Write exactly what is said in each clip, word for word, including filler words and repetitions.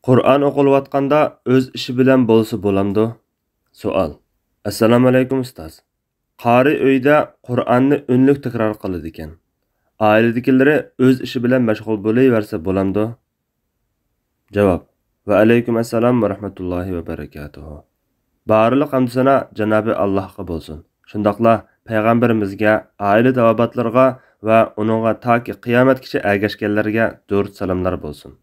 قۇرئان ئوقۇلۇۋاتقاندا ئۆز ئىشى بىلەن بولسا بولامدۇ؟ سوئال. ئەسسالامۇئەلەيكۇم ئۇستاز. قارى ئۆيدە قۇرئاننى ئۈنلۈك تەكرار قىلىدىكەن. ئائىلىدىكىلىرى ئۆز ئىشى بىلەن مەشغۇل بولۇۋەرسە بولامدۇ؟ جاۋاب. ۋەئەلەيكۇم ئەسسالام ۋە رەھمەتۇللاھى ۋە بەرەكاتۇھۇ. بارلىق ھەمدۇسانا جانابى ئاللاھقا بولسۇن. شۇنداقلا پەيغەمبىرىمىزگە، ئائىلە تاۋابىئاتلىرىغا ۋە ئۇنىڭغا تاكى قىيامەتكىچە ئەگەشكەنلەرگە دۇرۇت سالاملار بولسۇن.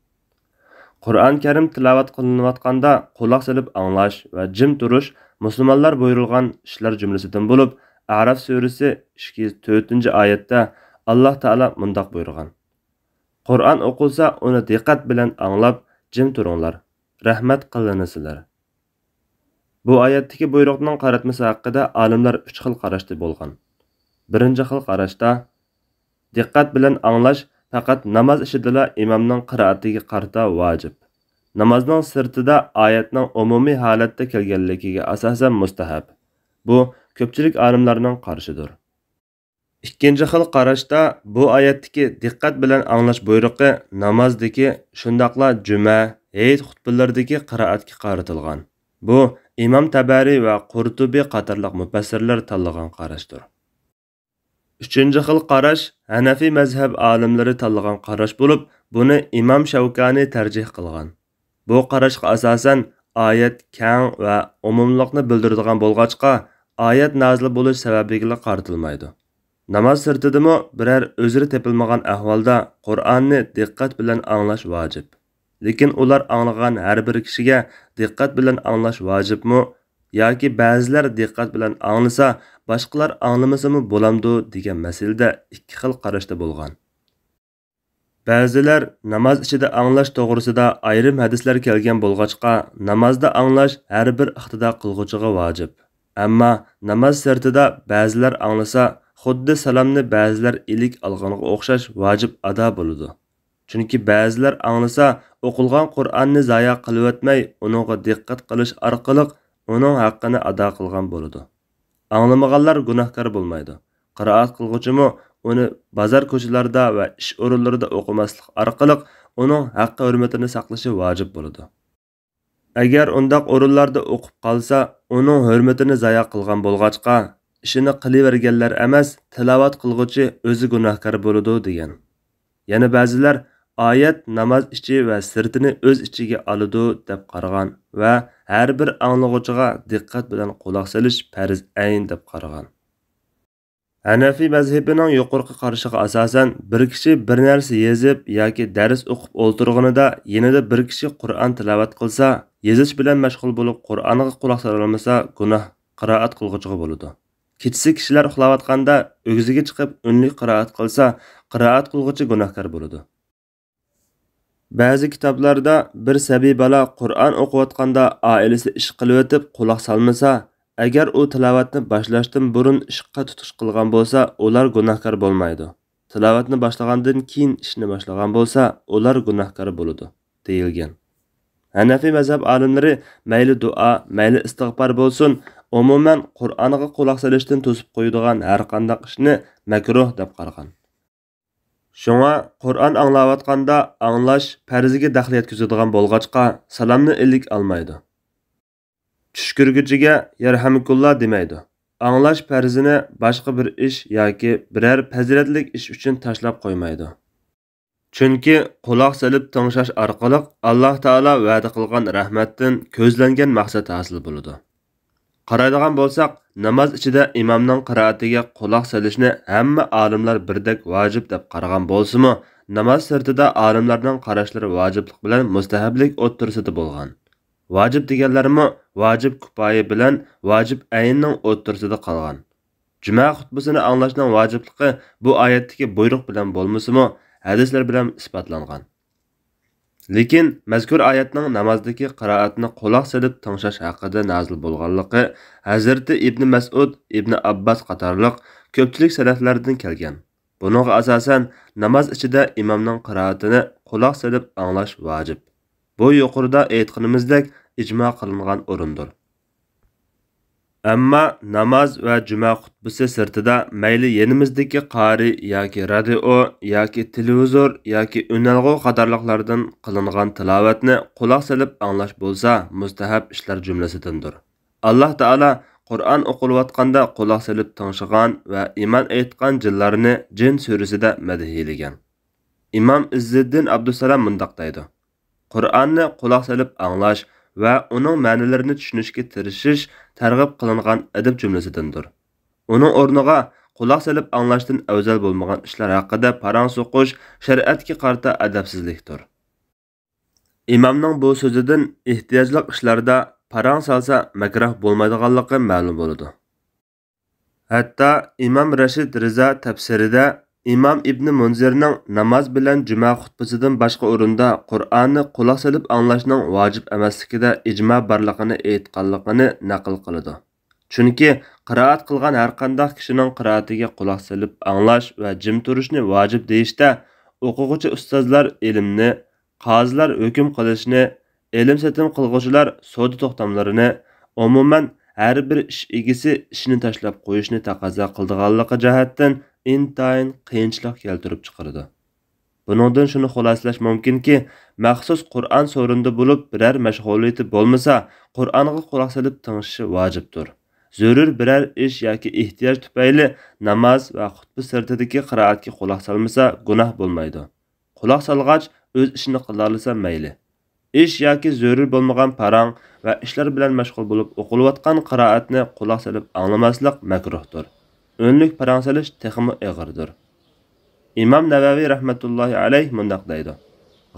قۇرئان كەرىم تىلاۋەت قىلىنىۋاتقاندا قۇلاق سېلىپ ئاڭلاش ۋە جىم تۇرۇش مۇسۇلمانلار بۇيرۇلغان ئىشلار جۈملىسىدىن بولۇپ، ئەراف سۈرىسى ئىككى يۈز تۆتىنچى ئايەتتە ئاللاھ تائالا مۇنداق بۇيرۇغان: «قۇرئان ئوقۇلسا، ئۇنى دىققەت بىلەن ئاڭلاپ، جىم تۇرۇڭلار، رەھمەت قىلىنىسىلەر.» بۇ ئايەتتىكى بۇيرۇقنىڭ قاراتمىسى ھەققىدە ئالىملار ئۈچ خىل قاراشتا بولغان. بىرىنچى خىل قاراشتا، دىققەت بىلەن ئاڭلاش پەقەت ناماز ئىچىدىلا ئىمامنىڭ قىرائىتىگە قارىتا ۋاجىپ. نامازنىڭ سىرتىدا ئايەتنىڭ ئومۇمىي ھالەتتە كەلگەنلىكىگە ئاساسەن مۇستەھەب. بۇ كۆپچىلىك ئالىملارنىڭ قارىشىدۇر. ئىككىنچى خىل قاراشتا، بۇ ئايەتتىكى دىققەت بىلەن ئاڭلاش بۇيرۇقى نامازدىكى، شۇنداقلا جۈمە، ھېيت خۇتبىلىرىدىكى قىرائەتكە قارىتىلغان. بۇ ئىمام تەبەرى ۋە قۇرتۇبى قاتارلىق مۇپەسسىرلەر تاللىغان قاراشتۇر. ئۈچىنچى خىل قاراش ھەنەفىي مەزھەپ ئالىملىرى تاللىغان قاراش بولۇپ، بۇنى ئىمام شەۋكانى تەرجىھ قىلغان. بۇ قاراشقا ئاساسەن، ئايەت كەڭ ۋە ئومۇملۇقنى بىلدۈرىدىغان بولغاچقا، ئايەت نازىل بولۇش سەۋەبىگىلا قارىتىلمايدۇ. ناماز سىرتىدىمۇ بىرەر ئۆزرە تېپىلمىغان ئەھۋالدا قۇرئاننى دىققەت بىلەن ئاڭلاش ۋاجىپ. لېكىن ئۇلار ئاڭلىغان ھەر بىر كىشىگە دىققەت بىلەن ئاڭلاش ۋاجىپمۇ ياكى بەزىلەر دىققەت بىلەن ئاڭلىسا، باشقىلار ئاڭلىمىسىمۇ بولامدۇ دېگەن مەسىلىدە ئىككى خىل قاراشتا بولغان. بەزىلەر ناماز ئىچىدە ئاڭلاش توغرىسىدا ئايرىم ھەدىسلەر كەلگەن بولغاچقا، نامازدا ئاڭلاش ھەر بىر ئىقتىدا قىلغۇچىغا ۋاجىپ. ئەمما ناماز سىرتىدا بەزىلەر ئاڭلىسا، خۇددى سالامنى بەزىلەر ئىلىك ئالغانغا ئوخشاش ۋاجىپ ئادا بولىدۇ. چۈنكى بەزىلەر ئاڭلىسا، ئوقۇلغان قۇرئاننى زايە قىلىۋەتمەي، ئۇنىڭغا دىققەت قىلىش ئارقىلىق ئۇنىڭ ھەققىنى ئادا قىلغان بولىدۇ. ئاڭلىمىغانلار گۇناھكار بولمايدۇ. قىرائەت قىلغۇچىمۇ ئۇنى بازار كوچىلاردا ۋە ئىش ئورۇنلىرىدا ئوقۇماسلىق ئارقىلىق ئۇنىڭ ھەققى ھۆرمىتىنى ساقلىشى ۋاجىپ بولىدۇ. ئەگەر ئۇنداق ئورۇنلاردا ئوقۇپ قالسا، ئۇنىڭ ھۆرمىتىنى زايە قىلغان بولغاچقا، ئىشىنى قىلىۋەرگەنلەر ئەمەس، تىلاۋەت قىلغۇچى ئۆزى گۇناھكار بولىدۇ، دېگەن. يەنە بەزىلەر ئايەت ناماز ئىچى ۋە سىرتىنى ئۆز ئىچىگە ئالىدۇ، دەپ قارىغان ۋە ھەر بىر ئاڭلىغۇچىغا دىققەت بىلەن قۇلاق سېلىش پەرز ئەين، دەپ قارىغان. ھەنەفىي مەزھىپىنىڭ يۇقىرىقى قارىشىغا ئاساسەن، بىر كىشى بىر نەرسە يېزىپ ياكى دەرس ئوقۇپ ئولتۇرغىنىدا يېنىدا بىر كىشى قۇرئان تىلاۋەت قىلسا، يېزىش بىلەن مەشغۇل بولۇپ قۇرئانغا قۇلاق سالالمىسا، گۇناھ قىرائەت قىلغۇچىغا بولىدۇ. كېچىسى كىشىلەر ئۇخلاۋاتقاندا ئۆگزىگە چىقىپ ئۈنلۈك قىرائەت قىلسا، قىرائەت قىلغۇچى گۇناھكار بولىدۇ. بەزى كىتابلاردا بىر سەبىي بالا قۇرئان ئوقۇۋاتقاندا ئائىلىسى ئىش قىلىۋېتىپ قۇلاق سالمىسا، ئەگەر ئۇ تىلاۋەتنى باشلاشتىن بۇرۇن ئىشقا تۇتۇش قىلغان بولسا، ئۇلار گۇناھكار بولمايدۇ. تىلاۋەتنى باشلىغاندىن كېيىن ئىشنى باشلىغان بولسا، ئۇلار گۇناھكار بولىدۇ، دېيىلگەن. ھەنەفىي مەزھەپ ئالىملىرى مەيلى دۇئا، مەيلى ئىستىغپار بولسۇن، ئومۇمەن قۇرئانغا قۇلاق سېلىشتىن توسۇپ قويىدىغان ھەرقانداق ئىشنى مەكرۇھ دەپ قارىغان. شۇڭا قۇرئان ئاڭلاۋاتقاندا ئاڭلاش پەرزىگە دەخلى يەتكۈزىدىغان بولغاچقا، سالامنى ئىلىك ئالمايدۇ. چۈش كۆرگۈچىگە يەرھەمۇكۇللا دېمەيدۇ. ئاڭلاش پەرزىنى باشقا بىر ئىش ياكى بىرەر پەزىلەتلىك ئىش ئۈچۈن تاشلاپ قويمايدۇ. چۈنكى قۇلاق سېلىپ تىڭشاش ئارقىلىق ئاللاھ تائالا ۋەدە قىلغان رەھمەتتىن كۆزلەنگەن مەقسەت ھاسىل بولىدۇ. قارايدىغان بولساق، ناماز ئىچىدە ئىمامنىڭ قىرائىتىگە قۇلاق سېلىشنى ھەممە ئالىملار بىردەك ۋاجىپ دەپ قارىغان بولسىمۇ، ناماز سىرتىدا ئالىملارنىڭ قاراشلىرى ۋاجىپلىق بىلەن مۇستەھەبلىك ئوتتۇرىسىدا بولغان. ۋاجىپ دېگەنلەرمۇ ۋاجىپ كۇپايە بىلەن ۋاجىپ ئەيننىڭ ئوتتۇرىسىدا قالغان. جۈمە خۇتبىسىنى ئاڭلاشنىڭ ۋاجىپلىقى بۇ ئايەتتىكى بۇيرۇق بىلەن بولمىسىمۇ، ھەدىسلەر بىلەن ئىسپاتلانغان. لېكىن مەزكۇر ئايەتنىڭ نامازدىكى قىرائەتنى قۇلاق سېلىپ تىڭشاش ھەققىدە نازىل بولغانلىقى ھەزرىتى ئىبنى مەسئۇد، ئىبنى ئابباس قاتارلىق كۆپچىلىك سەلەفلەردىن كەلگەن. بۇنىڭغا ئاساسەن، ناماز ئىچىدە ئىمامنىڭ قىرائىتىنى قۇلاق سېلىپ ئاڭلاش ۋاجىپ. بۇ يۇقىرىدا ئېيتقىنىمىزدەك ئىجما قىلىنغان ئورۇندۇر. ئەمما ناماز ۋە جۈمە خۇتبىسى سىرتىدا مەيلى يېنىمىزدىكى قارى ياكى رادىئو ياكى تېلېۋىزور ياكى ئۈنئالغۇ قاتارلىقلاردىن قىلىنغان تىلاۋەتنى قۇلاق سېلىپ ئاڭلاش بولسا مۇستەھەب ئىشلار جۈملىسىدىندۇر. ئاللاھ تائالا قۇرئان ئوقۇلۇۋاتقاندا قۇلاق سېلىپ تىڭشىغان ۋە ئىمان ئېيتقان جىنلارنى جىن سۈرىسىدە مەدھىيلىگەن. ئىمام ئىززىددىن ئابدۇسسالام مۇنداق دەيدۇ: قۇرئاننى قۇلاق سېلىپ ئاڭلاش ۋە ئۇنىڭ مەنىلىرىنى چۈشىنىشكە تىرىشىش تەرغىب قىلىنغان ئەدەپ جۈملىسىدىندۇر. ئۇنىڭ ئورنىغا قۇلاق سېلىپ ئاڭلاشتىن ئەۋزەل بولمىغان ئىشلار ھەققىدە پاراڭ سوقۇش شەرىئەتكە قارىتا ئەدەپسىزلىكتۇر. ئىمامنىڭ بۇ سۆزىدىن ئېھتىياجلىق ئىشلاردا پاراڭ سالسا مەكرۇھ بولمايدىغانلىقى مەلۇم بولىدۇ. ھەتتا ئىمام رەشىد رىزا تەپسىرىدە ئىمام ئىبنى مۇنزىرنىڭ ناماز بىلەن جۈمە خۇتبىسىدىن باشقا ئورۇندا قۇرئاننى قۇلاق سېلىپ ئاڭلاشنىڭ ۋاجىپ ئەمەسلىكىدە ئىجما بارلىقىنى ئېيتقانلىقىنى نەقىل قىلىدۇ. چۈنكى قىرائەت قىلغان ھەرقانداق كىشىنىڭ قىرائىتىگە قۇلاق سېلىپ ئاڭلاش ۋە جىم تۇرۇشنى ۋاجىپ دېيىشتە، ئوقۇغۇچى ئۇستازلار ئىلىمنى، قازىلار ھۆكۈم قىلىشنى، ئېلىم-سېتىم قىلغۇچىلار سودا توختاملىرىنى، ئومۇمەن، ھەر بىر ئىش ئىگىسى ئىشىنى تاشلاپ قويۇشنى تەقەززا قىلىدىغانلىقى جەھەتتىن ئىنتايىن قىيىنچىلىق كەلتۈرۈپ چىقىرىدۇ. بۇنىڭدىن شۇنى خۇلاسىلەش مۇمكىنكى، مەخسۇس قۇرئان سورۇنىدا بولۇپ بىرەر مەشغۇلىيىتى بولمىسا، قۇرئانغا قۇلاق سېلىپ تىڭشىشى ۋاجىپتۇر. زۆرۈر بىرەر ئىش ياكى ئېھتىياج تۈپەيلى ناماز ۋە خۇتبە سىرتىدىكى قىرائەتكە قۇلاق سالمىسا گۇناھ بولمايدۇ. قۇلاق سالغاچ ئۆز ئىشىنى قىلالىسا مەيلى. ئىش ياكى زۆرۈر بولمىغان پاراڭ ۋە ئىشلار بىلەن مەشغۇل بولۇپ ئوقۇلۇۋاتقان قىرائەتنى قۇلاق سېلىپ ئاڭلىماسلىق مەكرۇھتۇر. ئۈنلۈك پاراڭ سېلىش تېخىمۇ ئېغىردۇر. ئىمام نەۋەۋى رەھمەتۇللاھى ئەلەيھ مۇنداق دەيدۇ: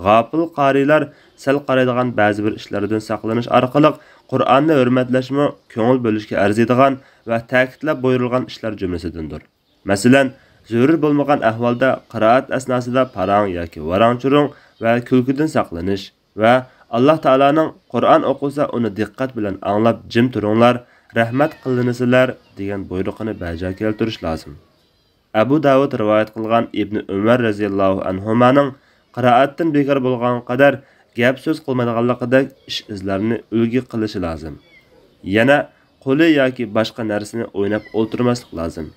غاپىل قارىيلار سەل قارايدىغان بەزى بىر ئىشلاردىن ساقلىنىش ئارقىلىق قۇرئاننى ھۆرمەتلەشمۇ، كۆڭۈل بۆلۈشكە ئەرزىيدىغان ۋە تەكىتلەپ بۇيرۇلغان ئىشلار جۈملىسىدىندۇر. مەسىلەن، زۆرۈر بولمىغان ئەھۋالدا قىرائەت ئەسناسىدا پاراڭ ياكى ۋاراڭ-چۇرۇڭ ۋە كۈلكىدىن ساقلىنىش ۋە ئاللاھ تائالانىڭ قۇرئان ئوقۇلسا ئۇنى دىققەت بىلەن ئاڭلاپ جىم تۇرۇڭلار، رەھمەت قىلىنىسىلەر دېگەن بۇيرۇقىنى بەجا كەلتۈرۈش لازىم. ئەبۇ داۋۇد رىۋايەت قىلغان ئىبنى ئۆمەر رەزىياللاھۇ ئەنھۇمانىڭ قىرائەتتىن بىكار بولغان قەدەر گەپ-سۆز قىلمايدىغانلىقىدەك ئىش-ئىزلارنى ئۈلگە قىلىشى لازىم. يەنە قولى ياكى باشقا نەرسىنى ئويناپ ئولتۇرماسلىق لازىم.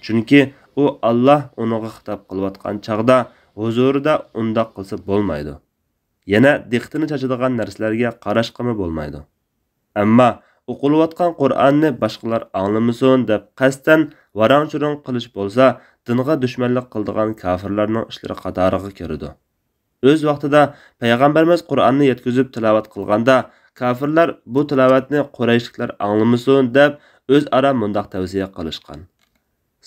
چۈنكى ئۇ ئاللاھ ئۇنىڭغا خىتاب قىلىۋاتقان چاغدا ھۇزۇرىدا ئۇنداق قىلسا بولمايدۇ. يەنە دىققىتىنى چاچىدىغان نەرسىلەرگە قاراشقىمۇ بولمايدۇ. ئەمما ئوقۇلۇۋاتقان قۇرئاننى باشقىلار ئاڭلىمىسۇن دەپ قەستەن ۋاراڭ-چۇرۇڭ قىلىش بولسا دىنغا دۈشمەنلىك قىلىدىغان كاپىرلارنىڭ ئىشلىرى قاتارىغا كىرىدۇ. ئۆز ۋاقتىدا پەيغەمبىرىمىز قۇرئاننى يەتكۈزۈپ تىلاۋەت قىلغاندا، كاپىرلار بۇ تىلاۋەتنى قۇرەيشلىكلەر ئاڭلىمىسۇن دەپ ئۆزئارا مۇنداق تەۋسىيە قىلىشقان: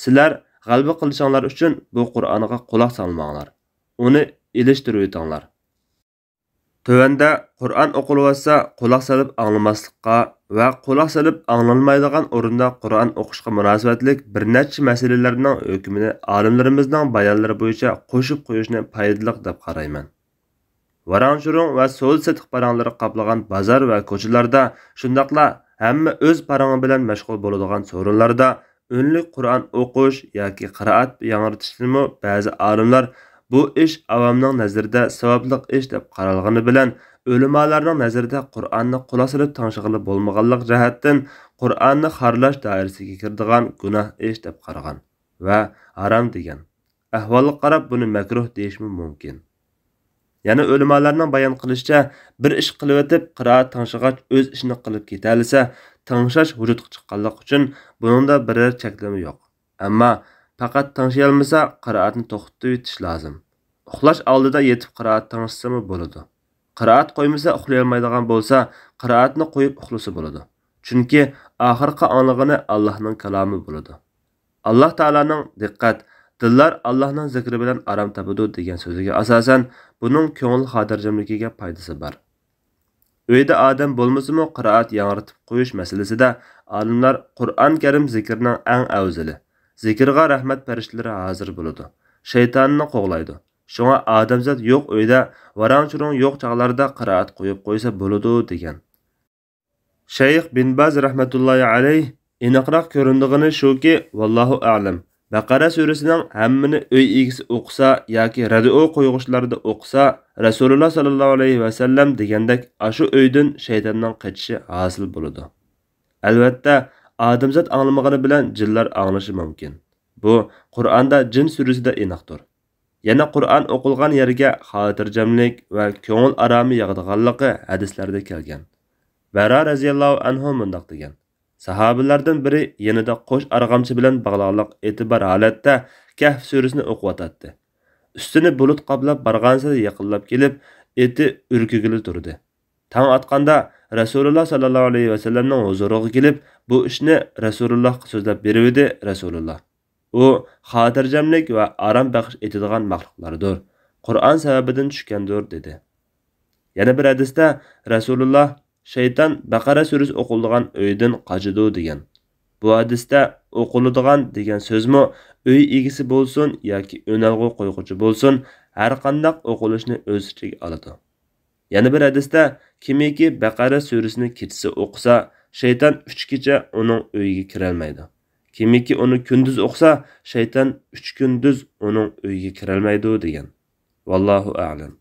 سىلەر غەلىبە قىلىشىڭلار ئۈچۈن بۇ قۇرئانغا قۇلاق سالماڭلار، ئۇنى ئېلىشتۇرۇۋېتىڭلار. تۆۋەندە قۇرئان ئوقۇلۇۋاتسا قۇلاق سېلىپ ئاڭلىماسلىققا ۋە قۇلاق سېلىپ ئاڭلانمايدىغان ئورۇندا قۇرئان ئوقۇشقا مۇناسىۋەتلىك بىر نەچچە مەسىلىلەرنىڭ ھۆكمىنى ئالىملىرىمىزنىڭ بايانلىرى بويىچە قوشۇپ قويۇشنى پايدىلىق دەپ قارايمەن. ۋاراڭ-چۇرۇڭ ۋە سودا-سېتىق پاراڭلىرى قاپلىغان بازار ۋە كوچىلاردا، شۇنداقلا ھەممە ئۆز پارىڭى بىلەن مەشغۇل بولىدىغان سورۇنلاردا ئۈنلۈك قۇرئان ئوقۇش ياكى قىرائەت ياڭرىتىشنىمۇ بەزى ئالىملار بۇ ئىش ئاۋامنىڭ نەزىرىدە ساۋابلىق ئىش دەپ قارالغىنى بىلەن، ئۆلىمالارنىڭ نەزىرىدە قۇرئاننى قۇلاق سېلىپ تىڭشىغىلى بولمىغانلىق جەھەتتىن قۇرئاننى خارلاش دائىرىسىگە كىرىدىغان گۇناھ ئىش دەپ قارىغان ۋە ھارام دېگەن. ئەھۋالغا قاراپ بۇنى مەكرۇھ دېيىشمۇ مۇمكىن. يەنە ئۆلىمالارنىڭ بايان قىلىشىچە، بىر ئىش قىلىۋېتىپ، قىرائەت تىڭشىغاچ ئۆز ئىشىنى قىلىپ كېتەلىسە، تىڭشاش ۋۇجۇدقا چىققانلىقى ئۈچۈن بۇنىڭدا بىرەر چەكلىمە يوق. ئەمما پەقەت تىڭشىيالمىسا، قىرائەتنى توختىتىۋېتىش لازىم. ئۇخلاش ئالدىدا يېتىپ قىرائەت تىڭشىسىمۇ بولىدۇ. قىرائەت قويمىسا، ئۇخلىيالمايدىغان بولسا، قىرائەتنى قويۇپ ئۇخلىسا بولىدۇ. چۈنكى ئاخىرقى ئاڭلىغىنى ئاللاھنىڭ كالامى بولىدۇ. ئاللاھ تائالانىڭ، دىققەت، دىللار ئاللاھنىڭ زىكرى بىلەن ئارام تاپىدۇ دېگەن سۆزىگە ئاساسەن، بۇنىڭ كۆڭۈل خاتىرجەملىكىگە پايدىسى بار. ئۆيدە ئادەم بولمىسىمۇ، قىرائەت ياڭرىتىپ قويۇش مەسىلىسىدە ئالىملار قۇرئان كەرىم زىكىرنىڭ ئەڭ ئەۋزىلى، زىكىرغا رەھمەت پەرىشتىلىرى ھازىر بولىدۇ، شەيتاننى قوغلايدۇ. شۇڭا ئادەمزات يوق ئۆيدە، ۋاراڭ-چۇرۇڭ يوق چاغلاردا قىرائەت قويۇپ قويسا بولىدۇ، دېگەن. شەيخ بىن باز رەھمەتۇللاھى ئەلەيھ، ئېنىقراق كۆرۈنىدىغىنى شۇكى، ۋاللاھۇ ئەلەم، بەقەرە سۈرىسىنىڭ ھەممىنى ئۆي ئىگىسى ئوقۇسا ياكى رادىئو قويغۇچلاردا ئوقۇسا، رەسۇلۇللا ساللاللاھۇ ئەلەيھى ۋەسەللەم دېگەندەك ئاشۇ ئۆيدىن شەيتاننىڭ قېچىشى ھاسىل بولىدۇ. ئەلۋەتتە، ئادەمزات ئاڭلىمىغىنى بىلەن جىنلار ئاڭلىشى مۇمكىن. بۇ قۇرئاندا جىن سۈرىسىدە ئېنىقتۇر. يەنە قۇرئان ئوقۇلغان يەرگە خاتىرجەملىك ۋە كۆڭۈل ئارامى ياغىدىغانلىقى ھەدىسلەردە كەلگەن. بەرا رەزىياللاھۇ ئەنھۇ مۇنداق دېگەن: ساھابىلەردىن بىرى يېنىدا قوش ئارغامچا بىلەن باغلاقلىق ئېتى بار ھالەتتە كەھف سۈرىسىنى ئوقۇۋاتاتتى. ئۈستىنى بۇلۇت قاپلاپ بارغانسېرى يېقىنلاپ كېلىپ، ئېتى ئۈركۈگىلى تۇردى. تاڭ ئاتقاندا رەسۇلۇللا ساللاللاھۇ ئەلەيھى ۋەسەللەمنىڭ ھۇزۇرىغا كېلىپ، بۇ ئىشنى رەسۇلۇللاھقا سۆزلەپ بېرىۋىدى. رەسۇلۇللا: «ئۇ خاتىرجەملىك ۋە ئارام بەخش ئېتىدىغان مەخلۇقلاردۇر. قۇرئان سەۋەبىدىن چۈشكەندۇر» دېدى. يەنە بىر ھەدىستە رەسۇلۇللا: «شەيتان بەقەرە سۈرىسى ئوقۇلىدىغان ئۆيدىن قاچىدۇ» دېگەن. بۇ ھەدىستە «ئوقۇلىدىغان» دېگەن سۆزمۇ ئۆي ئىگىسى بولسۇن ياكى ئۈنئالغۇ قويغۇچى بولسۇن، ھەرقانداق ئوقۇلۇشنى ئۆز ئىچىگە ئالىدۇ. يەنە بىر ھەدىستە: «كىمكى بەقەرە سۈرىسىنى كېچىسى ئوقۇسا، شەيتان ئۈچ كېچە ئۇنىڭ ئۆيىگە كىرەلمەيدۇ. كىمكى ئۇنى كۈندۈز ئوقۇسا، شەيتان ئۈچ كۈندۈز ئۇنىڭ ئۆيىگە كىرەلمەيدۇ» دېگەن. ۋاللاھۇ ئەئلەم.